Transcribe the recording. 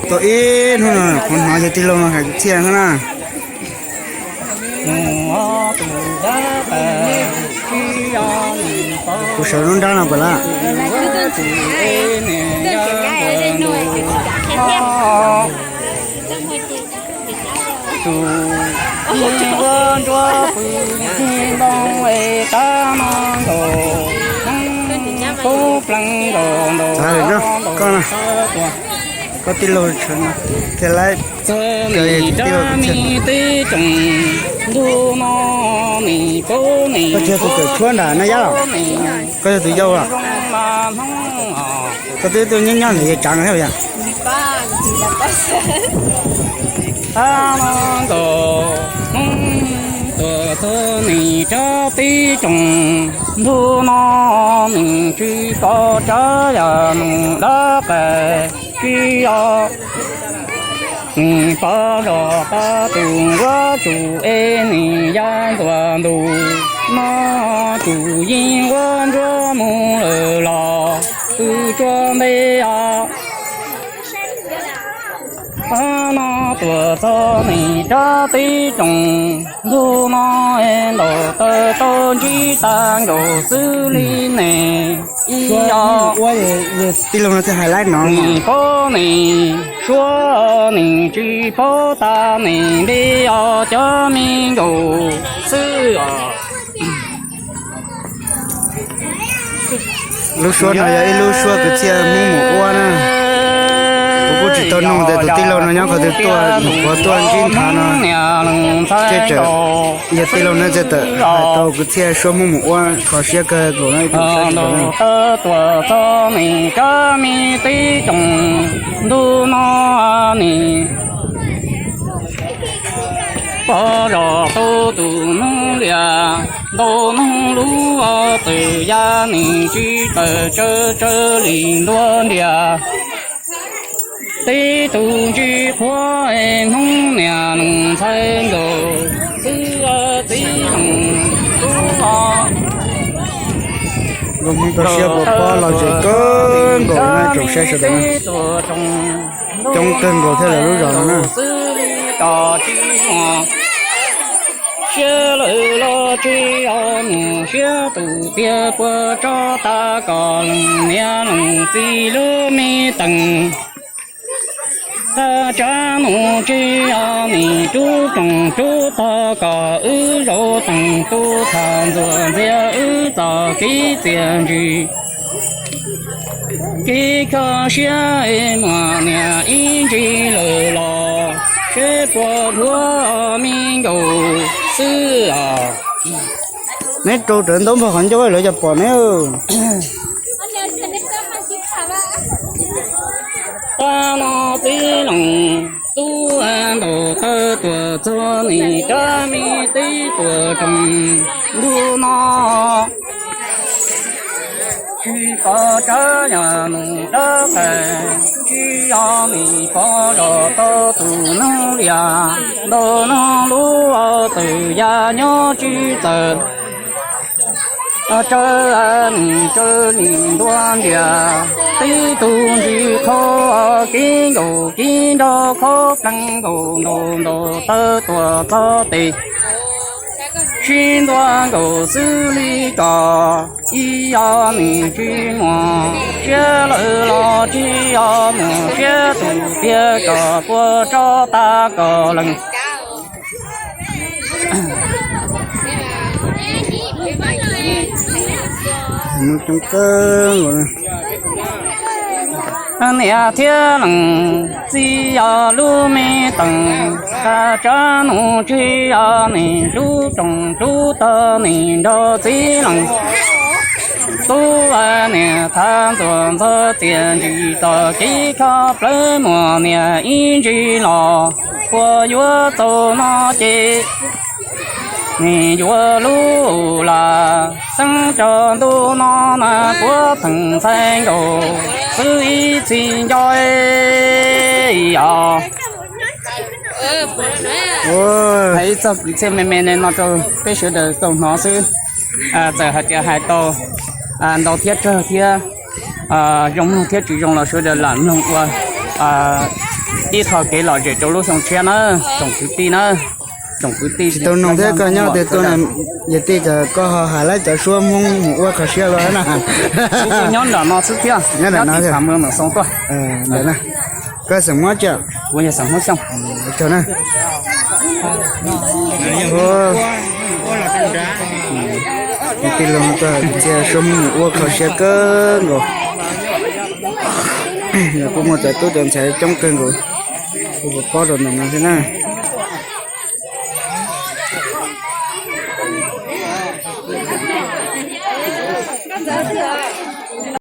Tau ib hnub no kuv hnov yog tij laug no hais kwv txhiaj no na. Kuv sawv lub nrab no puas lawm? Koj tij laug thiaj laib. Tib tsoom ntug no, koj tsis yog tus kawm tshuab nram Naj Yab los? Koj yog tus yau los? Koj twb tuaj nyob nyob ntawm yawg Tsav thiab yom? Tab no nkaus Hmoob tuam txog nws rab tib tsoom ntug no, nws tsis pom tsab yam nws dab qais tsis yog. Nws pom zoj qab tus nquab tsum es nws ya ntxuav ntus no, tsum yeej nquab ntsuab mus lawm los pw tsuag ntev os. Tab no tuam txog nws rab tib tsoom ntug no, ntaus taw tau ntsib tag nkaus xwb li ne. Ib yog tij laug no thiaj hais laib no, nws paub nws suab nws tsis paub tas nws nti os cov me nkaus xwb os. Lub suab no yog ib lub suab kwv txhiaj Hmoob mus ua na. Kuv kuj tsis tau nug tias tus tij laug no nyob qhov twg tuaj, nyuam qhuav tuaj ntsib nthav no, ces tseem yog tij laug no txawm hais tau kwv txhiaj suab Hmoob mus ua, kho siab kawg nkaus no ib tsoom saib sawv daws. Tuam txog nws rab me tib tsoom ntug no, nws pom zoj tau tus Hmoob Lias ntau noog lub tawm ya, nws tsis tawm tsawg tsawg li ntuag nrias. Tib tug ntsis qhuav Hmoob niam leej ntxhais nkaus xwb txiv leej tub os. Nkauj Hmoob toj siab puas pom los zem kawg nkaus na tsoom saib sawv daws na. Coob kawg nkaus thiab lawv lub zos no na. Siab lawm los tsis yog mus siab tus tiag puas tso tas kom leej niam leej txiv lub me teem. Tag tsav nus tsis yog nim rub rooj rub tog kom wb zaum teem tu tham ntxuam ntxias wb txoj kev txiaj ntsig. Kev kho siab muaj niam ib ntsis lawm los seb puas dhuav me nkaus xwb os. Neb rau rawv ntaub npog qhov ncauj lawv cov pom neb. Tab no txiv leej tub ntaus taw tuam txog nim rab me tib tuam rooj ntug no. Tsis pom tsab yam nws dab qais, tsis yog nim pom zoj tau tus Hmoob Lias ntau noog lub tawm ya nyob tsis txawm. Tsawg nim tsawg nim ntuag nrias, tib tug ntsis qhov kev nkaus kev nrog khob pleev nkaus ntaus ntaus taw tuam txog tes. Sib ntuag nkaus xwb li kom ib yog nim tsis muaj siab lawm los tsis yog mus siab tus tiag kom puas tso tas kom leej. Niam thiab leej txiv yog lub me teem, tag tsav nus tsis yog nim rub rooj rub tog nim nrog txiv leej tub niam tham ntxuam ntxog txiaj ntsig txoj kev kho plawv muaj niam ib ntsis los puas yuav txaus no ces nim yuav lub lam xeeb rau ntuj no na puav theem ntxhais nkaus xwb ib txhis nco os. Hais ib txog kwv txhiaj me me no rau peb sawv daws tau hnov xwb. Txawm hais tias hais tau ntau thiab tsawg thiab Zoo mloog thiab tsis zoo los sawv daws lam mloog ua ib qho kev lom zem rau lub xyoo tshiab na, tsoom kwv tij na, tsoom kwv tij. Tsis tau noog thiab, koj nyob tiag tuaj na, yog tij, koj ho hais lawv cov suab Hmoob mus ua kho siab los na? Nyob ntawm no xwb thiab, nyob tim Xam Mw Xoo tuaj. Koj xeem Hmoob tsi? Kuv yog xeem Hmoob Xyooj. Tsaug na. Tij laug tuaj txia suab Hmoob mus ua kho siab kawg nkaus. Yog kuj muaj cov tub cov ntxhais coob kawg nkaus, kuj puas paub rau ntawm no thiab na.